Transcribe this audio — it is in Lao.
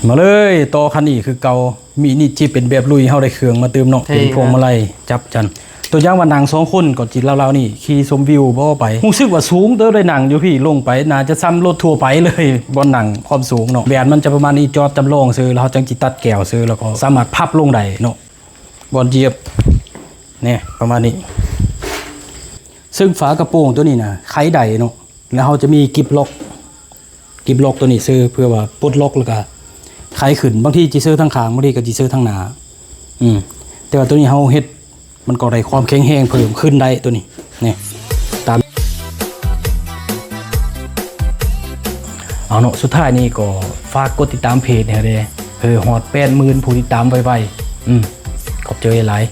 ມາເລີຍ ຕໍ່ຄັນນີ້ຄືເກົ່າ ມິນິຈີບເປັນແບບລຸຍ ເຮົາໄດ້ເຄື່ອງມາຕື່ມເນາະ ເປັນພວງມາໄລຈັບຈັນ ຕົວຢ່າງວ່ານັ່ງສອງຄົນກໍຈິລາວໆນີ້ ຂີ່ຊົມວິວບໍ່ໄປ ຮູ້ສຶກວ່າສູງເຕີບ ໄດ້ນັ່ງຢູ່ພີ້ ລົງໄປໜ້າຈະຊ່ຳລົດທົ່ວໄປເລີຍ ບ່ອນນັ່ງຄວາມສູງເນາະ ແບບມັນຈະປະມານນີ້ ຈອດຈຳລອງຊື່ ແລ້ວເຮົາຈັ່ງຈິຕັດແກ້ວຊື່ ແລ້ວກໍສາມາດພັບລົງໄດ້ເນາະ ບ່ອນຢຽບ ແນ່ ປະມານນີ້ ເຊິ່ງຝາກະໂປງຕົວນີ້ນະ ໄຂໄດ້ເນາະ ແລ້ວເຮົາຈະມີກິບລັອກ ກິບລັອກຕົວນີ້ຊື່ ເພື່ອວ່າປົດລັອກແລ້ວກະໄຂຂຶ້ນ ບາງທີຊິເຊີທາງຂ້າງ ບາງທີກໍຊິເຊີທາງໜ້າ ອືມ ແຕ່ວ່າຕົວນີ້ເຮົາເຮັດ ມັນກໍໄດ້ຄວາມແຂງແຮງເພີ່ມຂຶ້ນໄດ້ຕົວນີ້ ນີ້ ຕາມ ເອົາເນາະ ສຸດທ້າຍນີ້ກໍຝາກກົດຕິດຕາມເພຈໃຫ້ເຮົາແດ່ ເພື່ອຮອດແປດໝື່ນຜູ້ຕິດຕາມໄວໆ ອືມ ຂອບໃຈຫຼາຍ.